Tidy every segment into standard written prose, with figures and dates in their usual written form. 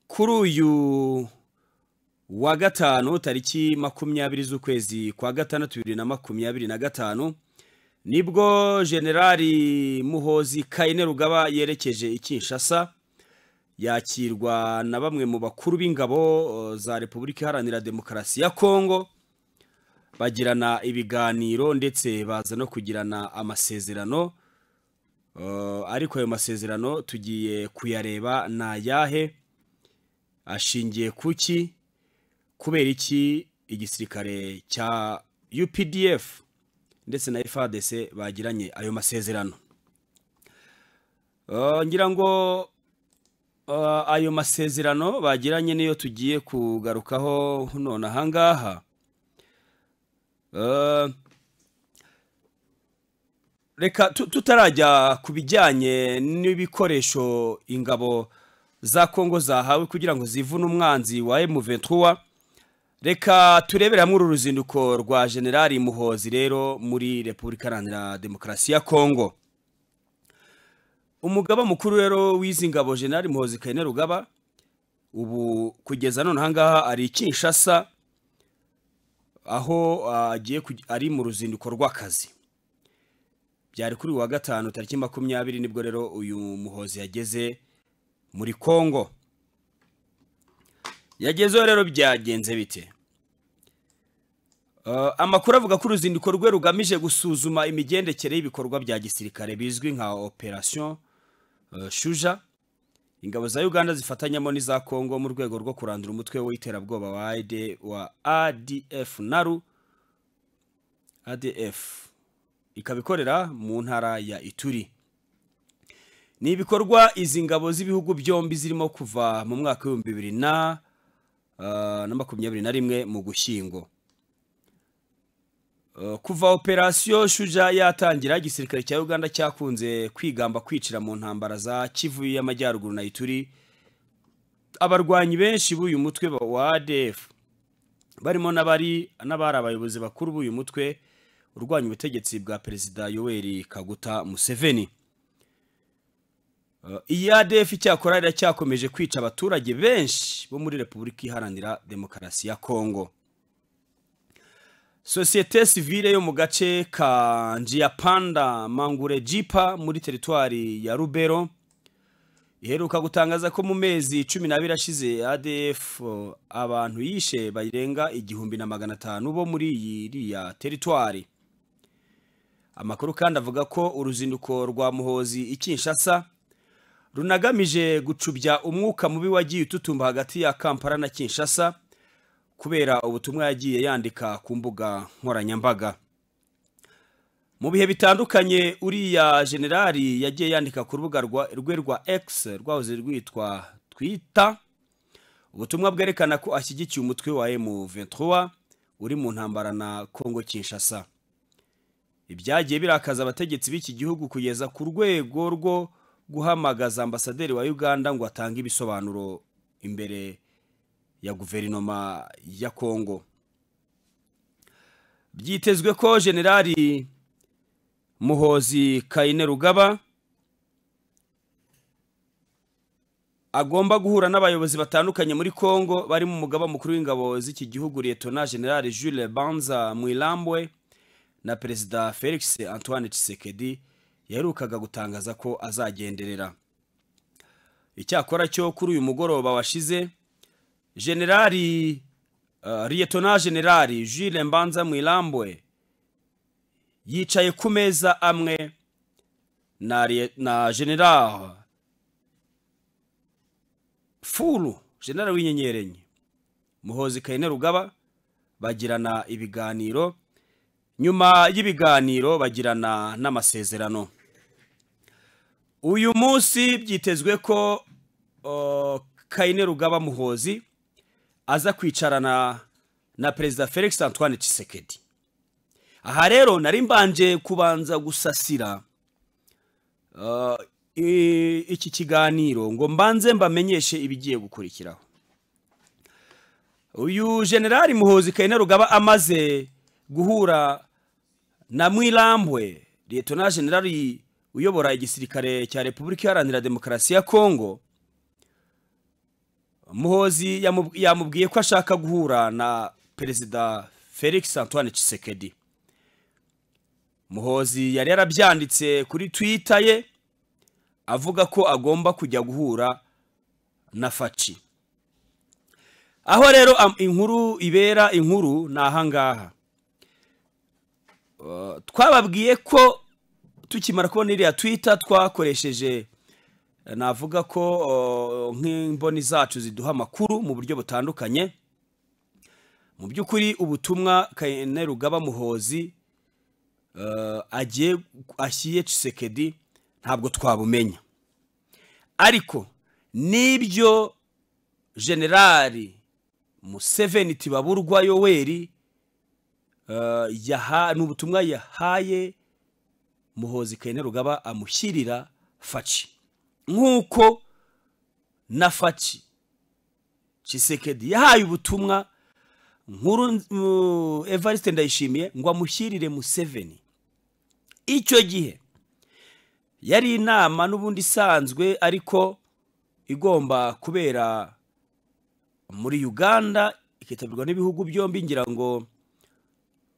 Kuri uyu wa gatanu tariki 20 z'ukwezi kwa gatandatu 2025 nibwo Generali Muhoozi Kainerugaba yerekeje i Kinshasa, yakirwa na bamwe mu bakuru b'ingabo za Repubulika Iharanira Demokarasi ya Kongo, bagirana ibiganiro ndetse baza no kugirana amasezerano. Ariko ayo masezerano tugiye kuyareba ni ayahe, ashingiye kuki, kubera iki igisirikare cya UPDF ndetse na FARDC bagiranye ayo masezerano. Ngira ngo ayo masezerano bagiranye niyo tugiye kugarukaho none ahangaha. Reka tutarajya ku bijyanye n'ibikoresho ingabo za Kongo zahawe kugira ngo zivune umwanzi wa M23, reka turebere hamwe uru ruzinduko rwa Generali Muhoozi rero muri Repubulika Iharanira Demokarasi ya Kongo. Umugaba mukuru rero w'izi ngabo Generali Muhoozi Kainerugaba ubu kugeza none ahangaha ari i Kinshasa, aho agiye ari mu ruzinduko rw'akazi. Byari kuri wa gatanu tariki 20 nibwo rero uyu Muhoozi yageze muri Kongo. Yagezeho rero byagenze bite? Amakuru avuga ko uruzinduko rwe rugamije gusuzuma imigendekere y'ibikorwa bya gisirikare bizwi nka Operation Shuja, ingabo za Uganda zifatanyamo n'iza Kongo mu rwego rwo kurandura umutwe w'iterabwoba wa ADF NARU, ADF ikabikorera mu ntara ya Ituri. Ni ibikorwa izi ngabo z'ibihugu byombi zirimo kuva mu mwaka w'ibihumbi bibiri na 2021 mu Gushyingo. Kuva Operation Shuja yatangira, igisirikare cya Uganda cyakunze kwigamba kwicira mu ntambara za Kivu y'Amajyaruguru na Ituri abarwanyi benshi b'uyu mutwe wa ADF, barimo n'abari abayobozi bakuru b'uyu mutwe urwanya ubutegetsi bwa Perezida Yoweri Kaguta Museveni. Iyi ADF icyakora iracyakomeje kwica abaturage benshi bo muri Repubulika Iharanira Demokarasi ya Kongo. Societe civile yo mu gace ka Njiapanda Mangurejipa muri teritwari ya Rubero iheruka gutangaza ko mu mezi 12 ashize ADF abantu yishe bayirenga 1500 bo muri iriya teritwari. Amakuru kandi avuga ko uruzinduko rwa Muhoozi i Kinshasa runagamije gucubya umwuka mubi wagiye ututumba hagati ya Kampala na Kinshasa kubera ubutumwa yagiye yandika ku mbuga nkoranyambaga. Mu bihe bitandukanye uriya generali yagiye yandika ku rubuga rwe rwa X rwahoze rwitwa Twitter ubutumwa bwerekana ko ashyigikiye umutwe wa M23 uri mu ntambara na Kongo Kinshasa. Ibyagiye birakaza abategetsi b'iki gihugu kugeza ku rwego rwo guhamagaza ambasaderi wa Uganda ngo atange ibisobanuro imbere ya guverinoma ya Kongo. Byitezwe ko Generali Muhoozi Kainerugaba agomba guhura n'abayobozi batandukanye muri Kongo bari mu mugaba mukuru w'ingabo z'iki gihugu Lieutenant General Jules Banza Mwilambwe na Perezida Felix Antoine Tshisekedi yaherukaga gutangaza ko azagenderera. Icyakora cyo kuri uyu mugoroba washize Generali Lieutenant General Jules Mbanza Mwilambwe yicaye ku meza amwe na General Fulu, General w'inyenyerenye Muhoozi Kainerugaba, bagirana ibiganiro. Nyuma y'ibiganiro bagirana n'amasezerano. Uyu munsi byitezwe ko Kainerugaba Muhoozi aza kwicarana na Perezida Felix Antoine Tshisekedi. Aha rero nari mbanje kubanza gusasira iki kiganiro ngo mbanze mbamenyeshe ibigiye gukurikiraho. Uyu Generali Muhoozi Kainerugaba amaze guhura na Mwilambwe, Lieutenant General uyobora igisirikare cya Repubulika Iharanira Demokarasi ya Kongo, Muhozi yamubwiye ko ashaka guhura na Perezida Felix Antoine Tshisekedi. Muhozi yari yarabyanditse kuri Twitter ye avuga ko agomba kujya guhura na Fatshi. Aho rero inkuru ibera inkuru ni ahangaha. Twababwiye ko tukimara kubona iriya Twitter twakoresheje, navuga ko nk'imboni zacu ziduha amakuru mu buryo butandukanye. Mu by'ukuri ubutumwa Kainerugaba Muhozi agiye ashyiye Tshisekedi ntabwo twabumenya, ariko nibyo Generali Museveni Tibaburwa Yoweri yaha n'ubutumwa yahaye Muhozi Kainerugaba amushyirira Fatshi, nk'uko na Fatshi Tshisekedi yahaye ubutumwa nkuru Evariste Ndayishimiye ngo amushyirire Museveni. Icyo gihe yari inama n'ubundi isanzwe ariko igomba kubera muri Uganda, ikitabirwa n'ibihugu byombi. Ngira ngo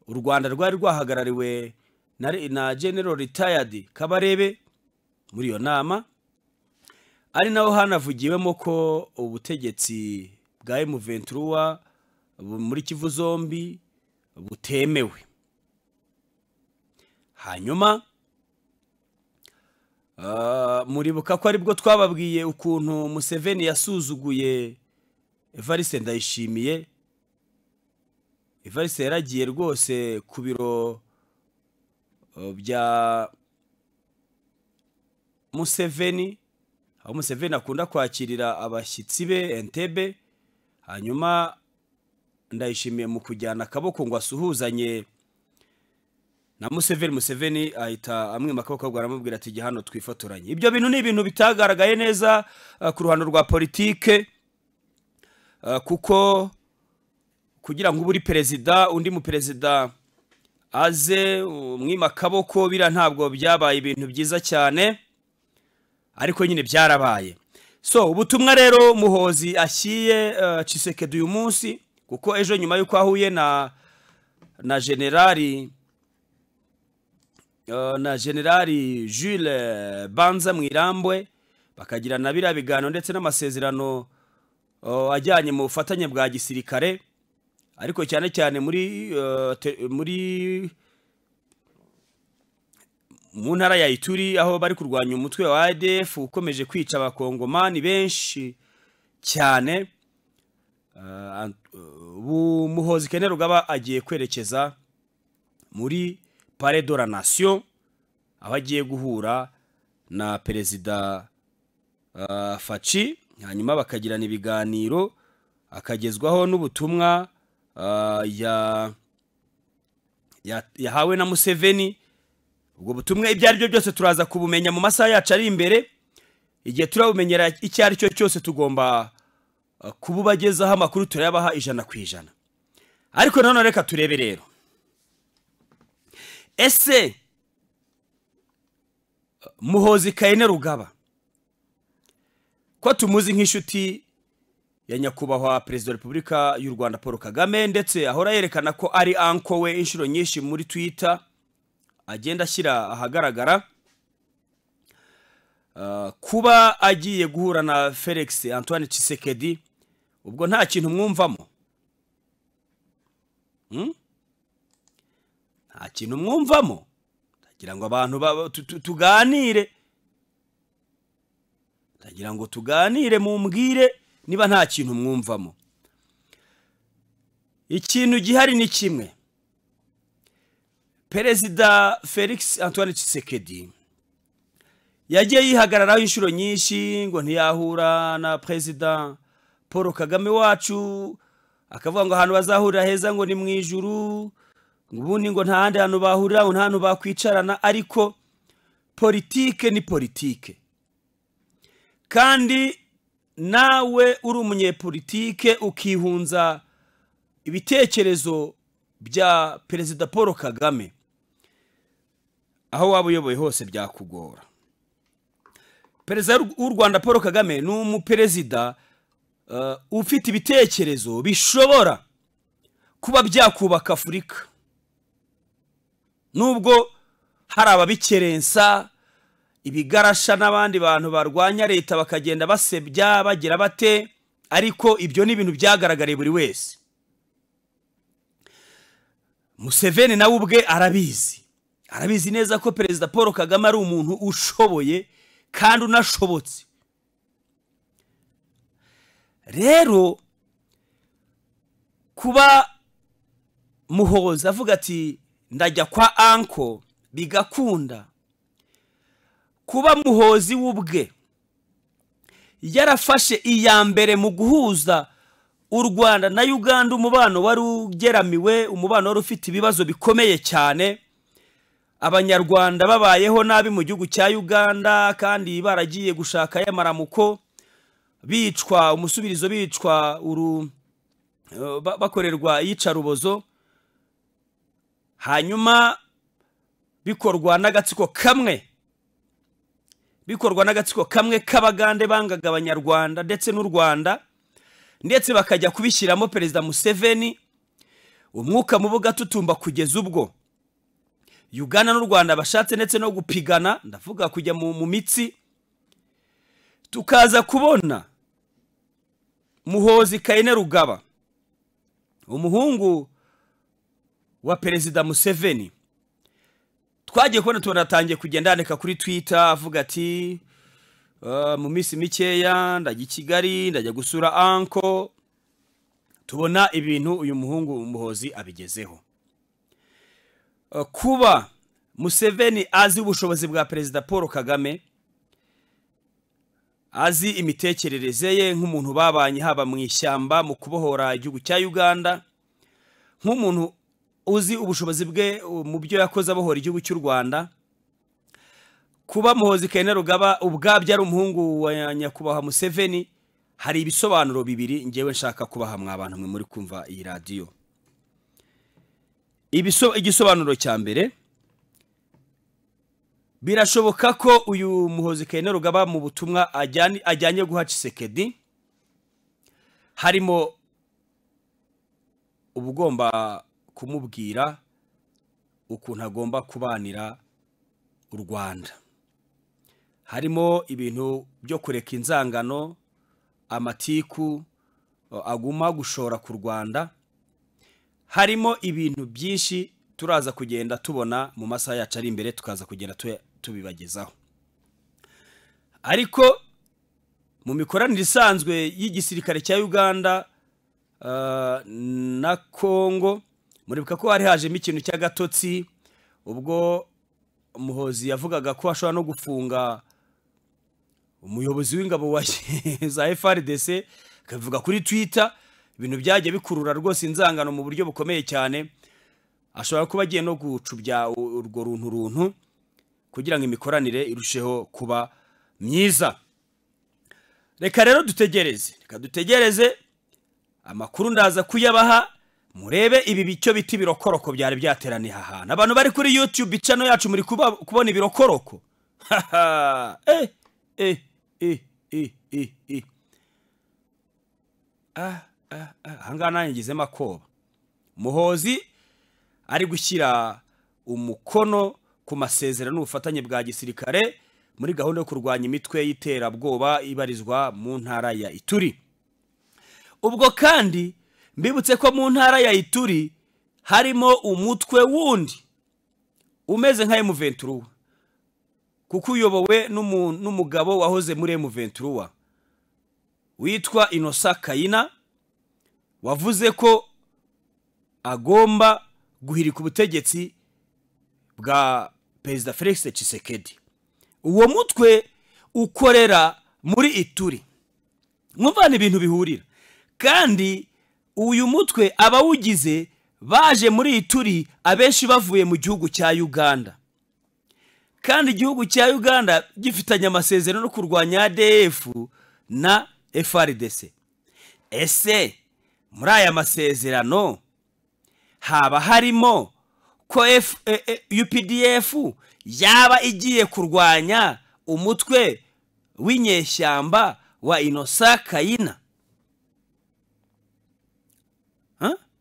u Rwanda rwari rwahagarariwe na General Retired Kabarebe muri iyo nama, ari naho hanavugiwemo ko ubutegetsi bwa M23 muri Kivu zombi butemewe. Hanyuma muribuka ko aribwo twababwiye ukuntu Museveni yasuzuguye Evariste Ndayishimiye. Evariste yaragiye rwose ku biro bya Museveni, aho Museveni akunda kwakirira abashyitsi be Entebbe. Hanyuma Ndayishimiye mu kujyana akaboko ngo asuhuzanye na Museveni, Museveni ahita amwima akaboko aramubwira ati jya hano twifotoranye. Ibyo bintu ni ibintu bitagaragaye neza ku ruhando rwa politike, kuko kugira ngo uri perezida undi mu perezida aze umwima akaboko, bira ntabwo byabaye ibintu byiza cyane, ariko nyine byarabaye. So ubutumwa rero Muhozi ashyiye Tshisekedi uyu munsi, kuko ejo nyuma yuko ahuye na Generali Jules Banza Mwirambwe, bakagirana biriya biganiro ndetse n'amasezerano ajyanye mu bufatanye bwa gisirikare, ariko cyane cyane muri mu ntara ya Ituri aho bari kurwanya umutwe wa ADF ukomeje kwica abakongomani benshi cyane. Ubu Muhozi Kainerugaba agiye kwerekeza muri Palais de la Nation, aho agiye guhura na Perezida Fatshi, hanyuma bakagirana ibiganiro, akagezwaho n'ubutumwa yahawe na Museveni. Ubwo butumwa ibyo ari byo byose turaza kubumenya mu masaha yacu ari imbere. Igihe turabumenyera icyo ari cyo cyose tugomba kububagezaho amakuru, turayabaha 100%. Ariko none reka turebe rero, ese Muhozi Kainerugaba ko tumuzi nk'inshuti ya nyakubahwa Perezida wa Repubulika y'u Rwanda Paul Kagame, ndetse ahora yerekana ko ari anko we inshuro nyinshi muri Twitter agenda ashyira ahagaragara, kuba agiye guhura na Felix Antoine Tshisekedi, ubwo nta kintu mwumvamo? Nta kintu mwumvamo? Ndagira ngo abantu tuganire, ndagira ngo tuganire, mumbwire niba nta kintu mwumvamo. Ikintu gihari ni kimwe, Perezida Felix Antoine Tshisekedi yagiye yihagararaho inshuro nyinshi ngo ntiyahura na Perezida Paul Kagame wacu, akavuga ngo ahantu bazahurira heza ngo ni mu ijuru, ngo ubundi ngo nta handi hantu bahurira, ngo nta hantu bakwicarana. Ariko politike ni politike, kandi nawe uri umunyepolitike ukihunza ibitekerezo bya Perezida Paul Kagame, aho waba uyoboye hose byakugora. Perezida w'u Rwanda Paul Kagame ni umuperezida ufite ibitekerezo bishobora kuba byakubaka Afurika, nubwo hari ababikerensa, ibigarasha n'abandi bantu barwanya leta bakagenda basebya bagira bate, ariko ibyo ni ibintu byagaragariye buri wese. Museveni nawe ubwe arabizi neza ko Perezida Paul Kagame ari umuntu ushoboye kandi unashobotse. Rero kuba Muhoozi avuga ati ndajya kwa anko bigakunda, kuba Muhoozi w'ubwe yarafashe iya mbere mu guhuza u Rwanda na Uganda, umubano wari ugeramiwe, umubano wari ufite ibibazo bikomeye cyane, Abanyarwanda babayeho nabi mu gihugu cya Uganda kandi baragiye gushaka y'amaramuko, bicwa umusubirizo, bicwa bakorerwa iyicarubozo, hanyuma bikorwa n'agatsiko kamwe, k'Abagande bangaga Abanyarwanda ndetse n'u Rwanda, ndetse bakajya kubishyiramo Perezida Museveni. Umwuka mubi ugatutumba kugeza ubwo Uganda n'u Rwanda bashatse ndetse no gupigana, ndavuga kujya mu mitsi. Tukaza kubona Muhoozi Kainerugaba, umuhungu wa Perezida Museveni, twagiye kubona tunatangiye kugenda yandika kuri Twitter avuga ati mu minsi mikeya ndajya i Kigali, ndajya gusura anko. Tubona ibintu uyu muhungu Muhoozi abigezeho. Kuba Museveni azi ubushobozi bwa Perezida Paul Kagame, azi imitekerereze ye nk'umuntu babanye haba mu ishyamba mu kubohora igihugu cya Uganda, nk'umuntu uzi ubushobozi bwe mu byo yakoze abohora igihugu cy'u Rwanda, kuba Muhoozi Kainerugaba ubwabyo ari umuhungu wa nyakubahwa Museveni, hari ibisobanuro bibiri ngewe nshaka kubaha mwa bantu mwe muri kumva iyi radiyo. Igisobanuro cya mbere, birashoboka ko uyu Muhoozi Kainerugaba mu butumwa ajyanye guha Tshisekedi harimo ubugomba kumubwira ukuntu agomba kubanira u Rwanda, harimo ibintu byo kureka inzangano, amatiku aguma gushora ku Rwanda, harimo ibintu byinshi turaza kugenda tubona mu masaha yacu ari imbere, tukaza kugenda tubibagezaho. Ariko mu mikoranire isanzwe y'igisirikare cya Uganda na Congo, muribuka ko hari hajemo ikintu cy'agatotsi ubwo Muhoozi yavugaga ko ashobora no gufunga umuyobozi w'ingabo wa za FARDC, akavuga kuri Twitter, ibintu byagiye bikurura rwose inzangano mu buryo bukomeye cyane. Ashobora kuba agiye no gucubya urwo runtu kugira ngo imikoranire irusheho kuba myiza. Reka rero dutegereze, amakuru ndaza kuyabaha, murebe ibi bicyo biti birokoroko byari byateraniye ahantu. Abantu bari kuri YouTube channel yacu muri kubona ibirokoroko. Ahangaha nanjye ngizemo akoba. Muhoozi ari gushyira umukono ku masezerano n'ubufatanye bwa gisirikare muri gahunda yo kurwanya imitwe y'iterabwoba ibarizwa mu ntara ya Ituri. Ubwo kandi mbibutse ko mu ntara ya Ituri harimo umutwe wundi umeze nka M23, kuko uyobowe n'umugabo wahoze muri M23 witwa Innocent Kayina, wavuze ko agomba guhirika ubutegetsi bwa Perezida Felix Tshisekedi. Uwo mutwe ukorera muri Ituri. Mwumva ni ibintu bihurira. Kandi uyu mutwe abawugize baje muri Ituri abenshi bavuye mu gihugu cya Uganda. Kandi igihugu cya Uganda gifitanye amasezerano no kurwanya ADF na FARDC. Ese muri aya masezerano haba harimo ko UPDF yaba igiye kurwanya umutwe w'inyeshyamba wa Innocent Kayina?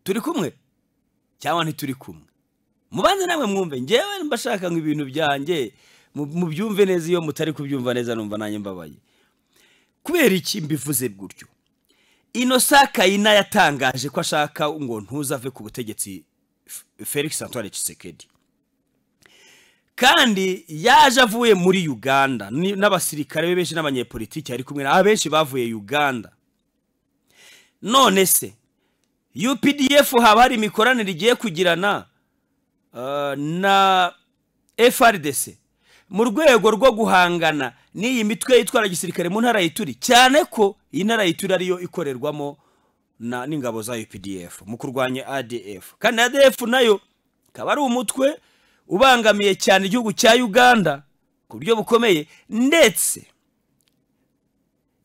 Turi kumwe cyangwa ntituri kumwe? Mubanze namwe mwumve, ngewe mbashaka ngo ibintu byanjye mubyumve neza. Iyo mutari kubyumva neza numva nanjye mbabaye. Kubera iki mbivuze gutyo? Innocent Kayina yatangaje ko ashaka ngo ntuzave ku butegetsi Felix Antoine Tshisekedi, kandi yaje avuye muri Uganda n'abasirikare be benshi n'abanyepolitiki ari kumwe abenshi bavuye Uganda. None se UPDF haba hari imikoranire igiye kugirana na FARDC mu rwego rwo guhangana n'iyi mitwe yitwara gisirikare mu ntara y'Ituri, cyane ko iyi ntara y'Ituri ariyo ikorerwamo na n'ingabo za UPDF mu kurwanya ADF, kandi ADF nayo ikaba ari umutwe ubangamiye cyane igihugu cya Uganda ku buryo bukomeye, ndetse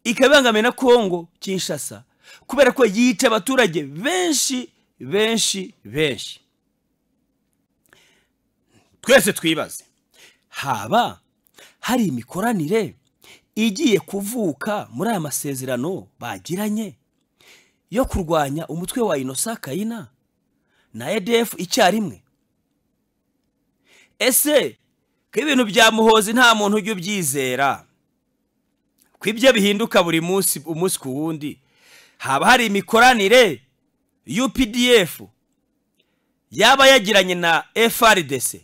ikabangamiye na Kongo Kinshasa kubera ko yica abaturage benshi benshi benshi. Twese twibaze, haba hari imikoranire igiye kuvuka muri aya masezerano bagiranye yo kurwanya umutwe wa Innocent Kayina na ADF icyarimwe? Ese ko ibintu bya Muhozi nta muntu ujya ubyizera, ko ibyo bihinduka buri munsi umunsi ku wundi, haba hari imikoranire UPDF yaba yagiranye na FARDC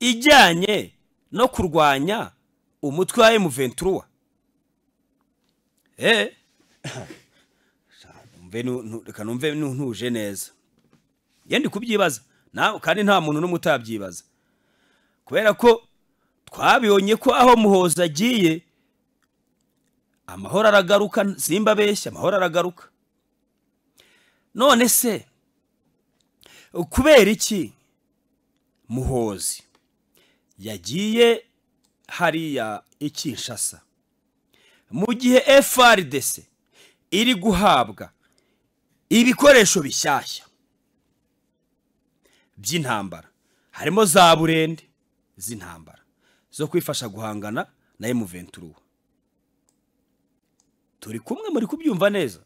ijyanye no kurwanya umutwe wa M23? Reka numve ntuje neza, yendi kubyibaza kandi nta muntu n'umwe utabyibaza, kubera ko twabibonye ko aho Muhozi agiye amahoro aragaruka. Simba beshya, amahoro aragaruka. None se kubera iki Muhozi yagiye hariya i Kinshasa mu gihe FARDC iri guhabwa ibikoresho bishyashya by'intambara, harimo za burende z'intambara zo kwifasha guhangana na M23? Turi kumwe, muri kubyumva neza?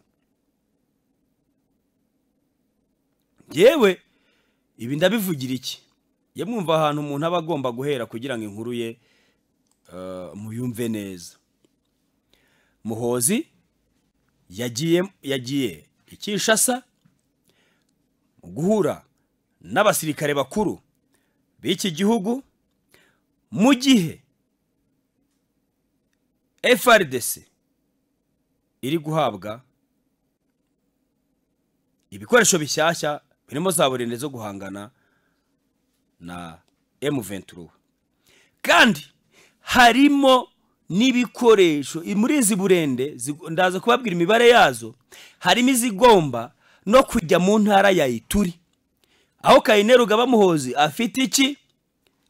Yewe ibi ndabivugira iki? Ye mwumva ahantu umuntu aba agomba guhera kugira ngo inkuru ye muyumve neza. Muhozi yagiye i Kinshasa guhura n'abasirikare bakuru b'iki gihugu mu gihe FARDC iri guhabwa ibikoresho bishyashya birimo za burende zo guhangana na M23, kandi harimo n'ibikoresho muri izi burende, ndaza kubabwira imibare yazo, harimo izigomba no kujya mu ntara ya Ituri aho Kainerugaba Muhozi afite iki?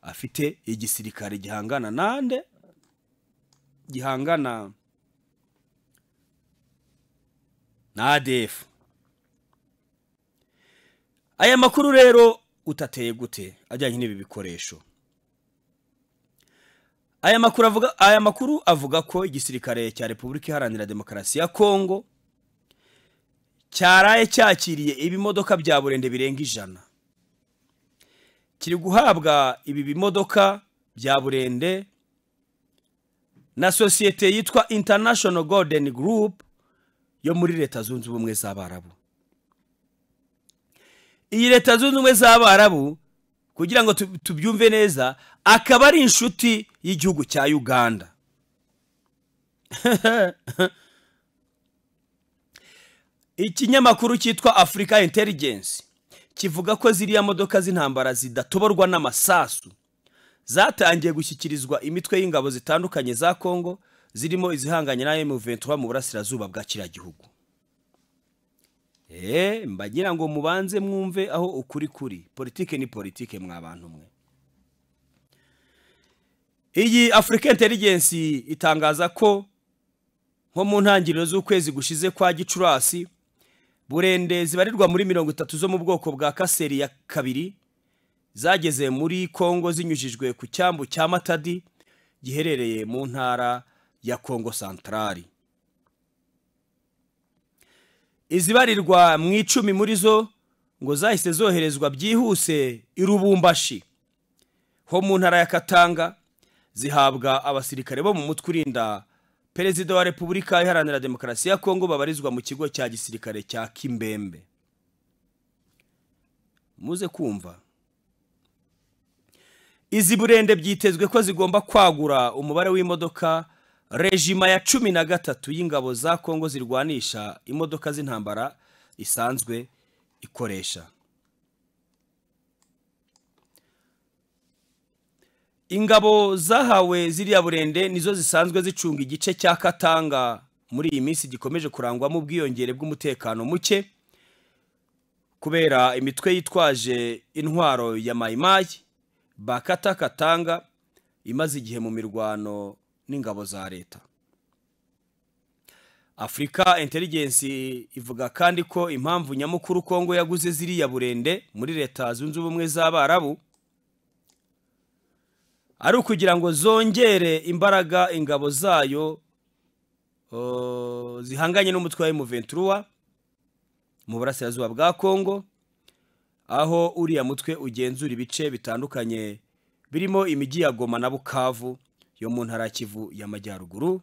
Afite igisirikare gihangana nande? Gihangana na ADF. Aya makuru rero utateye gute ajyanye n'ibi bikoresho? Aya makuru avuga ko igisirikare cya Repubulika Iharanira Demokarasi ya Kongo cyaraye cyakiriye ibimodoka bya burende birenga 100. Kiri guhabwa ibi bimodoka bya burende na sosiyete yitwa International Golden Group yo muri Leta Zunze Ubumwe z'Abarabu. Iyi Leta Zunze Ubumwe z'Abarabu, kugira ngo tubyumve neza, akaba ari inshuti y'igihugu cya Uganda. Ikinyamakuru cyitwa Africa Intelligence kivuga ko ziriya modoka z'intambara zidatoborwa n'amasasu zatangiye gushyikirizwa imitwe y'ingabo zitandukanye za Kongo, zirimo izihanganye na M23 mu burasirazuba bwa kiriya gihugu. Mbagira ngo mubanze mwumve aho ukuri kuri. Politike ni politike mwa bantu mwe. Iyi Africa Intelligence itangaza ko nko mu ntangiriro z'ukwezi gushize kwa Gicurasi, burende zibarirwa muri 30 zo mu bwoko bwa Kaseri ya kabiri zageze muri Kongo zinyujijwe ku cyambu cya Matadi giherereye mu ntara ya Kongo Centrali. Izibarirwa mu 10 muri zo ngo zahise zoherezwa byihuse i Lubumbashi ho mu ntara ya Katanga, zihabwa abasirikare bo mu mutwe urinda Perezida wa Repubulika Iharanira Demokarasi ya Kongo babarizwa mu kigo cya gisirikare cya Kimbembe. Muze kumva. Izi burende byitezwe ko zigomba kwagura umubare w'imodoka rejima ya 13 y'ingabo za Kongo zirwanisha imodoka z'intambara isanzwe ikoresha. Ingabo zahawe ziriya burende nizo zisanzwe zicunga igice cya Katanga muri iyi minsi gikomeje kurangwamo ubwiyongere bw'umutekano muke kubera imitwe yitwaje intwaro ya Maimai Bakata Katanga imaze igihe mu mirwano n'ingabo za leta. Africa Intelligence ivuga kandi ko impamvu nyamukuru Kongo yaguze ziriya burende muri Leta Zunze Ubumwe z'Abarabu ari ukugira ngo zongere imbaraga ingabo zayo zihanganye n'umutwe wa M23 mu burasirazuba bwa Kongo, aho uriya mutwe ugenzura ibice bitandukanye birimo imijyi ya Goma na Bukavu yo mu ntara Kivu y'Amajyaruguru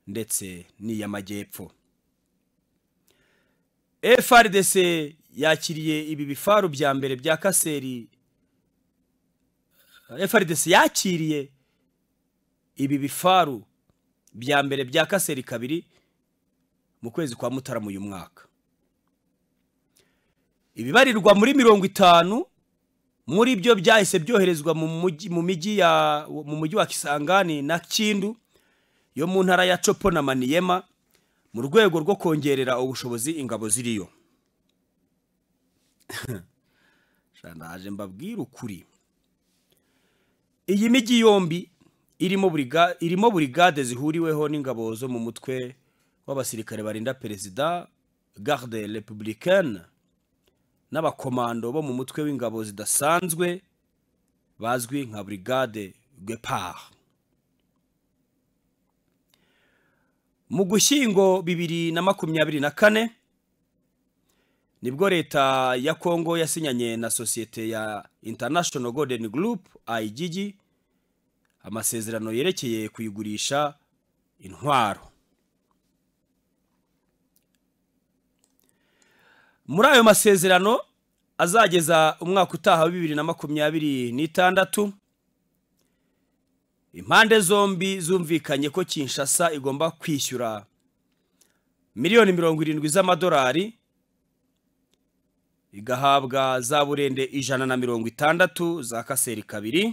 ndetse n'iy'Amajyepfo. FARDC yakiriye ibi bifaru bya mbere bya Kaseri. FARDC yakiriye ibi bifaru bya mbere bya Kaseri 2 mu kwezi kwa Mutarama uyu mwaka. Ibibarirwa muri 50 muri byo byahise byoherezwa mu mujyi wa Kisangani na Kindu yo mu ntara ya Chopo na Maniema mu rwego rwo kongerera ubushobozi ingabo ziriyo. Shandaje mbabwira ukuri. Iyi miji yombi irimo burigade zihuriweho n'ingabo zo mu mutwe w'abasirikare barinda perezida Garde Républicaine n'abakomando bo mu mutwe w'ingabo zidasanzwe bazwi nka Brigade Guépard. Mu Gushyingo 2024 nibwo leta ya Kongo yasinyanye na sosiyete ya International Golden Group IGG amasezerano yerekeye kuyigurisha intwaro. Muri ayo masezerano azageza umwaka utaha wa 2026, impande zombi zumvikanye ko Kinshasa igomba kwishyura miliyoni 70 z'amadolari igahabwa za burende 160 za Kaseri 2.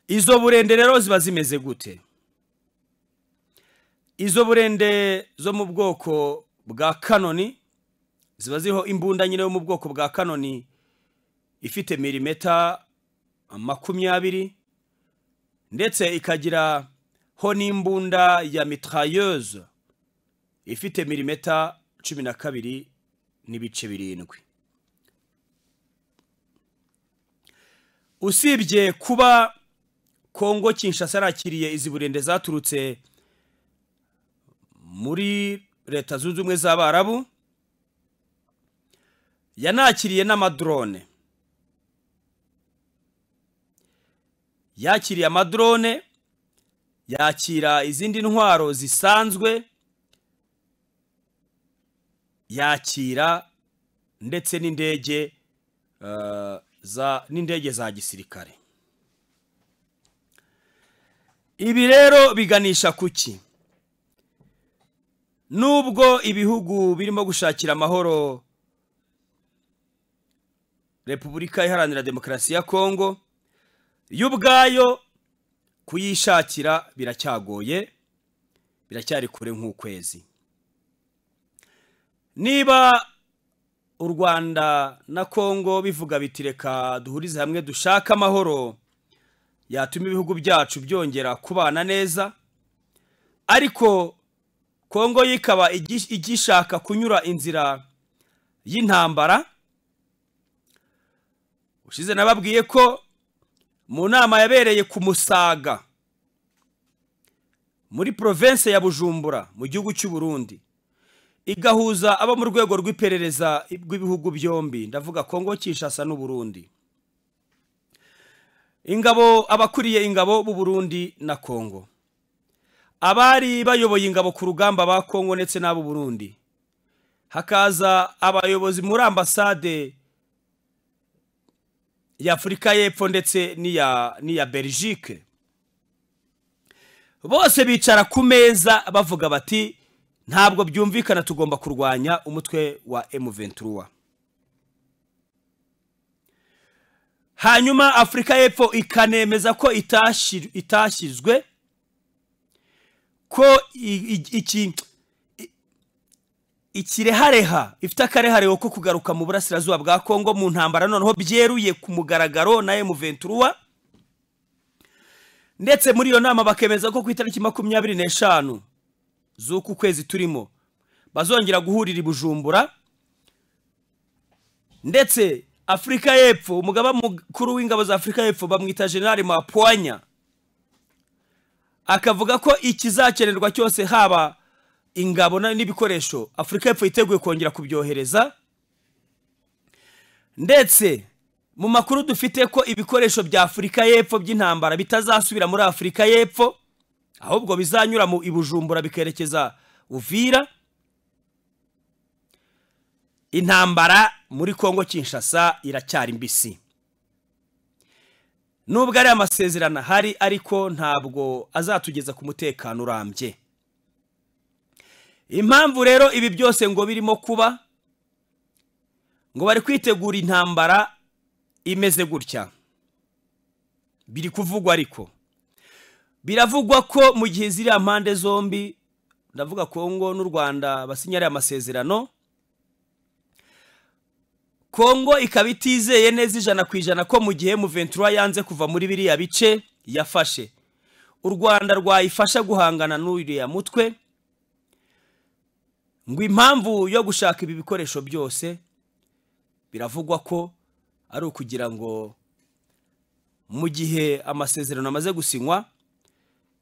Izo burende rero ziba zimeze gute? Izo burende zo mu bwoko bwa kanoni ziba ziriho imbunda nyine yo mu bwoko bwa kanoni ifite milimeta 20 ndetse ikagira ho n'imbunda ya mitrailleuse ifite milimeta 12.7. Usibye kuba Kongo Kinshasa yakiriye izi burende zaturutse muri Leta Zunze Ubumwe z'Abarabu, yanakiriye n'amadrone. Yakiriye amadrone, yakira izindi ntwaro zisanzwe, yakira ndetse n'indege za gisirikare. Ibi rero biganisha kuki? Nubwo ibihugu birimo gushakira amahoro Repubulika Iharanira Demokarasi ya Kongo y'ubwayo kuyishakira biracyagoye, biracyari kure nk'ukwezi. Niba u Rwanda na Kongo bivuga bitireka duhurize hamwe dushaka amahoro yatuma ibihugu byacu byongera kubana neza, ariko Kongo yikaba igishaka kunyura inzira y'intambara. Ushize nababwiye ko mu nama yabereye ku Musaga muri province ya Bujumbura mu gihugu cy'u Burundi, igahuza abo mu rwego rw'iperereza rw'ibihugu byombi, ndavuga Kongo Kinshasa n'u Burundi, ingabo, abakuriye ingabo b'u Burundi na Kongo, abari bayoboye ingabo ku rugamba ba Kongo ndetse n'abo Burundi, hakaza abayobozi muri ambasade ya Afurika y'Epfo ndetse n'iya Belgique. Bose bicara ku meza bavuga bati ntabwo byumvikana, tugomba kurwanya umutwe wa M23. Hanyuma Afurika y'Epfo ikanemeza ko itashyizwe ko ikirehareha ifite akarehareho ko kugaruka mu burasirazuba bwa Kongo mu ntambara noneho byeruye ku mugaragaro na M23. Ndetse muri iyo nama bakemeza ko ku itariki 25 z'uku kwezi turimo bazongera guhurira i Bujumbura. Ndetse Afurika y'Epfo, umugaba mukuru w'ingabo za Afurika y'Epfo bamwita General Maponya, akavuga ko ikizakenerwa cyose haba ingabo n'ibikoresho Afurika y'Epfo yiteguye kongera kubyohereza. Ndetse mu makuru dufite ko ibikoresho bya Afurika y'Epfo by'intambara bitazasubira muri Afurika y'Epfo, ahubwo bizanyura mu Bujumbura bikerekeza Uvira. Intambara muri Kongo Kinshasa iracyari mbisi, nubwo ari amasezerano hari, ariko ntabwo azatugeza ku mutekano urambye. Impamvu rero ibi byose ngo birimo kuba, ngo bari kwitegura intambara imeze gutya, biri kuvugwa, ariko biravugwa ko mu gihe ziriya mpande zombi, ndavuga Kongo n'u Rwanda, basinyariye amasezerano, Kongo ikaba itizeye neza 100% ko mu gihe M23 yanze kuva muri biriya bice yafashe, u Rwanda rwayifasha guhangana n'uriya mutwe. Ngo impamvu yo gushaka ibi bikoresho byose biravugwa ko ari ukugira ngo mu gihe amasezerano amaze gusinywa,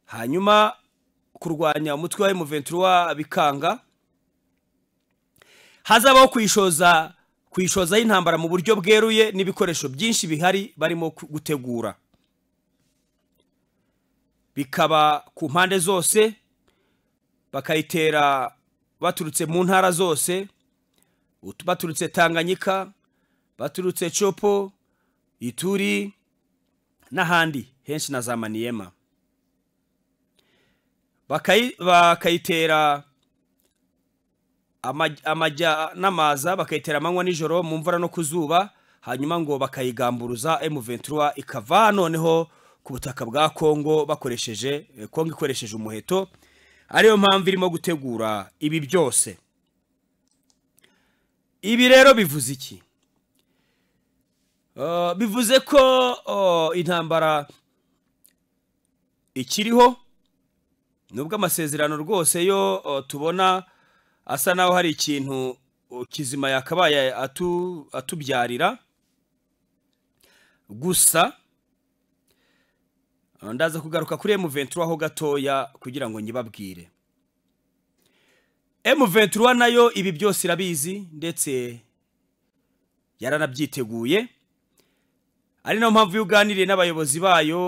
hanyuma kurwanya umutwe wa M23 bikanga, hazabaho kuyishoza y'intambara mu buryo bweruye n'ibikoresho byinshi bihari barimo gutegura, bikaba ku mpande zose, bakayitera baturutse mu ntara zose, baturutse Tanganyika, baturutse Chopo, Ituri n'ahandi henshi na za Maniema, bakayitera amajya n'amaza, bakayitera amanywa nijoro mu mvura no kuzuba, hanyuma ngo bakayigamburuza M23 ikava noneho ku butaka bwa Kongo bakoresheje Kongo ikoresheje umuheto. Ariyo mpamvu irimo gutegura ibi byose. Ibi rero bivuze iki? Bivuze ko intambara ikiriho, nubwo amasezerano rwose yo tubona asa naho hari ikintu kizima yakabaye atubyarira. Gusa ndaza kugaruka kuri M23 aho gatoya kugira ngo nyibabwire. M23 nayo ibi byose irabizi ndetse yaranabyiteguye, ari nayo mpamvu yuganiriye n'abayobozi bayo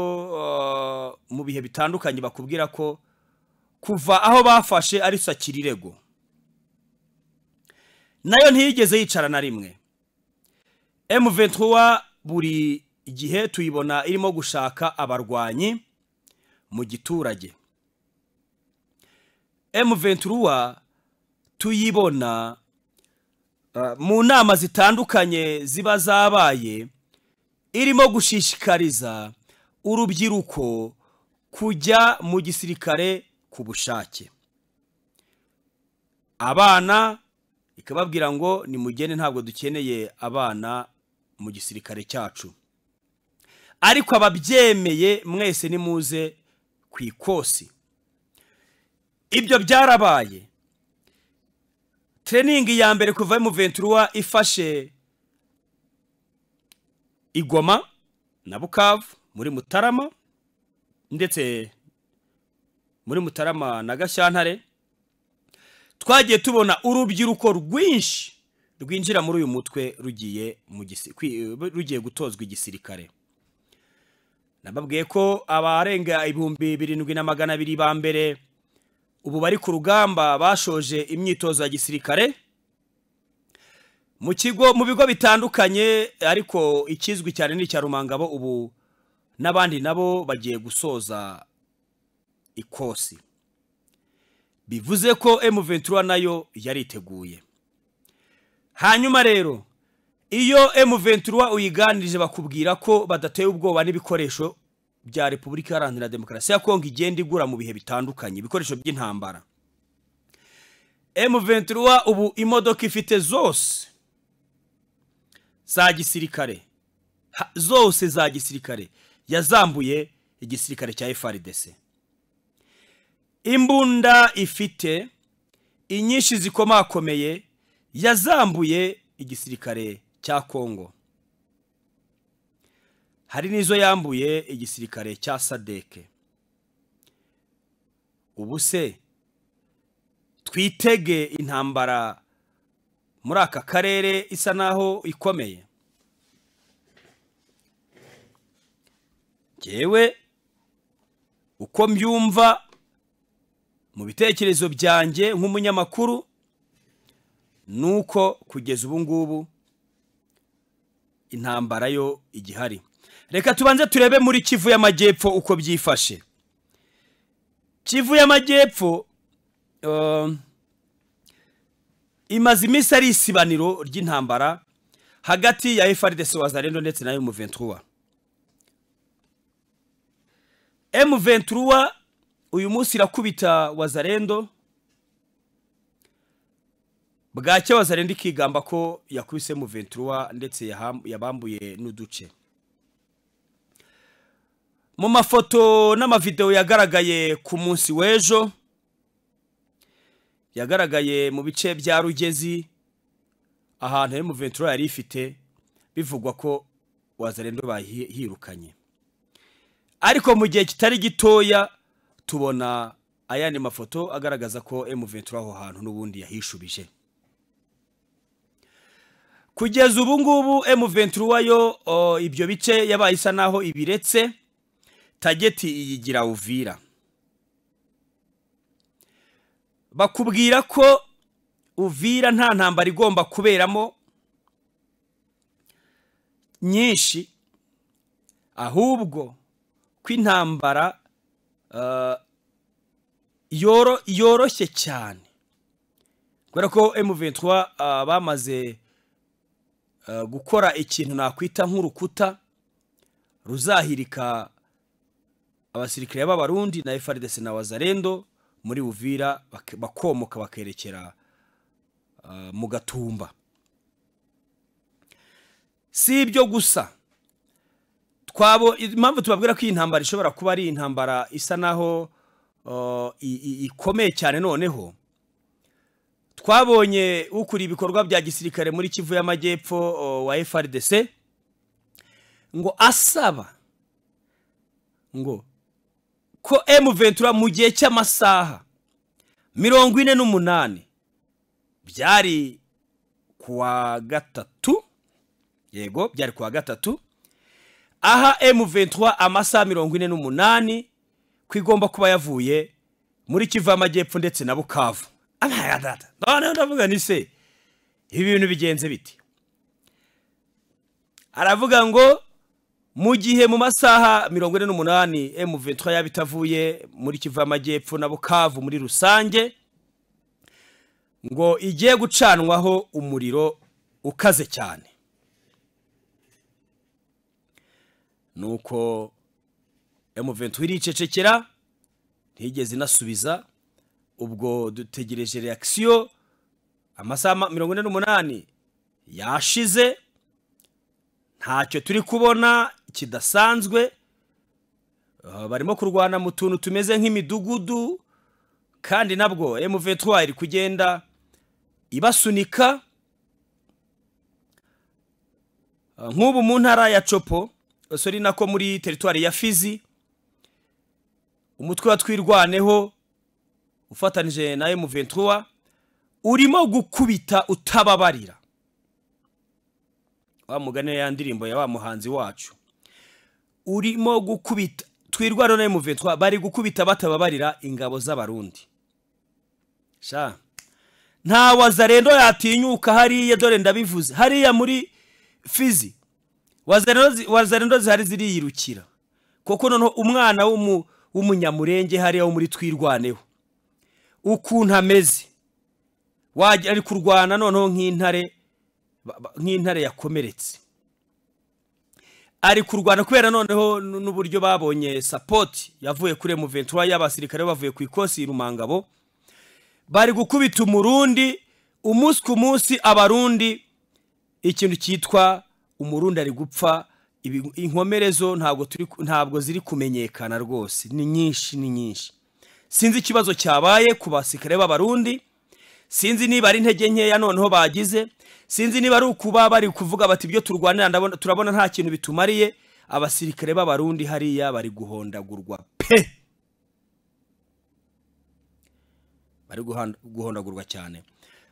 mu bihe bitandukanye bakubwira ko kuva aho bafashe ari Sakirirego nayo ntiyigeze yicara na rimwe. M23 buri igihe tuyibona irimo gushaka abarwanyi mu giturage. M23 tuyibona mu nama zitandukanye ziba zabaye irimo gushishikariza urubyiruko kujya mu gisirikare ku bushake. Abana ikababwira ngo nimugende, ntabwo dukeneye abana mu gisirikare cyacu, ariko ababyemeye mwese nimuze ku ikosi. Ibyo byarabaye. Training ya mbere kuva M23 ifashe Igoma na Bukavu muri Mutarama, ndetse muri Mutarama na Gashyantare, Twagiye tubona urubyiruko rwinshi rwinjira muri uyu mutwe rugiye rugiye gutozwa igisirikare. Nababwiye ko abarenga 7200 ba mbere ubu bari ku rugamba bashoje imyitozo ya gisirikare mu kigo, mu bigo bitandukanye, ariko ikizwi cyane ni cya Rumangabo. Ubu n'abandi nabo bagiye gusoza ikosi, bivuze ko M23 nayo yariteguye. Hanyuma rero iyo M23 uyiganirije bakubwira ko badateye ubwoba n'ibikoresho bya Repubulika Iharanira Demokarasi ya Kongo igenda igura mu bihe bitandukanye, ibikoresho by'intambara. M23 ubu imodoka ifite zose za gisirikare, zose za gisirikare yazambuye igisirikare cya FARDC. Imbunda ifite inyinshi zikomakomeye yazambuye igisirikare cya Kongo. Hari nizo yambuye igisirikare cya SADC. Ubu se twitege intambara muri aka karere isa naho ikomeye? Jewe uko mbyumva mu bitekerezo byanjye nk'umunyamakuru nuko kugeza ubu ngubu intambara yo igihari. Reka tubanze turebe muri Kivu y'Amajyepfo uko byifashe. Kivu y'Amajyepfo imaze iminsi ari isibaniro ry'intambara hagati ya FARDC Wazalendo ndetse na M23. M23 uyu munsi irakubita Wazalendo, bwacye Wazalendo ikigamba ko yakubise M23 ndetse yabambuye n'uduce. Mu mafoto n'amavideo yagaragaye ku munsi w'ejo, yagaragaye mu bice bya Rugezi ahantu M23 yari ifite, bivugwa ko Wazalendo bahirukanye. Ariko mu gihe kitari gitoya tubona ayandi mafoto agaragaza ko M23 aho hantu n'ubundi yahishubije. Kugeza ubu ngubu M23 yo ibyo bice yabaye isa naho ibiretse, tageti iyigira Uvira. Bakubwira ko Uvira nta ntambara igomba kuberamo nyinshi, ahubwo ko intambara yoroshye cyane, kubera ko M23 bamaze gukora ikintu nakwita nk'urukuta ruzahirika abasirikare b'Abarundi na FARDC na Wazalendo muri Uvira, bakomoka bakerekera mu Gatumba. Si ibyo gusa, twabo impamvu tubabwira ko iyi ntambara ishobora kuba ari intambara isa naho ikomeye cyane. Noneho twabonye ukuri ibikorwa bya gisirikare muri Kivu y'Amajyepfo wa FARDC ngo asaba ngo ko M23 mu gihe cy'amasaha 48 byari kuwa gatatu, yego byari kuwa gatatu, aha M23 amasaha 48 kwigomba kuba yavuye muri Kivu y'Amajyepfo ndetse na Bukavu. None ndavuga ni se ibi bintu bigenze biti? Aravuga ngo mu gihe mu masaha 48 M23 yabitavuye muri Kivu y'Amajyepfo na Bukavu muri rusange, ngo igiye gucanwaho umuriro ukaze cyane. Nuko M23 iricecekera, ntigeze inasubiza. Ubwo dutegereje reaction, amasaha 48 yashize ntacyo turi kubona kidasanzwe. Barimo kurwana mu tuntu tumeze nk'imidugudu, kandi nabwo M23 iri kugenda ibasunika. Nk'ubu mu ntara ya Chopo, sorry nako muri territoire ya Fizi, umutwe wa Twirwaneho ufatanije na M23 Urimo gukubita utababarira. Wa mugani ya ndirimbo ya wa muhanzi wacu, urimo gukubita. Twirwaneho na M23 bari gukubita batababarira ingabo z'Abarundi. Sha, nta Wazalendo yatinyuka hariya, dore ndabivuze, hariya muri Fizi Wazalendo zihari ziriyirukira, kuko noneho umwana w'Umunyamurenge hariya wo muri Twirwaneho ukuntu ameze, wajya ari kurwana noneho nk'intare, nk'intare yakomeretse, ari kurwana kubera noneho n'uburyo babonye support yavuye kuri M23 y'abasirikare bavuye ku ikosi Rumangabo. Bari gukubita Umurundi umunsi ku munsi. Abarundi, ikintu cyitwa Umurundi ari gupfa, inkomerezo ntabwo ziri kumenyekana rwose, ni nyinshi, ni nyinshi. Sinzi ikibazo cyabaye ku basirikare b'Abarundi, sinzi niba ari intege nkeya noneho bagize, sinzi niba ari ukuba bari kuvuga bati ibyo turwanira ndabona turabona nta kintu bitumariye. Abasirikare b'Abarundi hariya bari guhondagurwa pe, bari guhondagurwa cyane.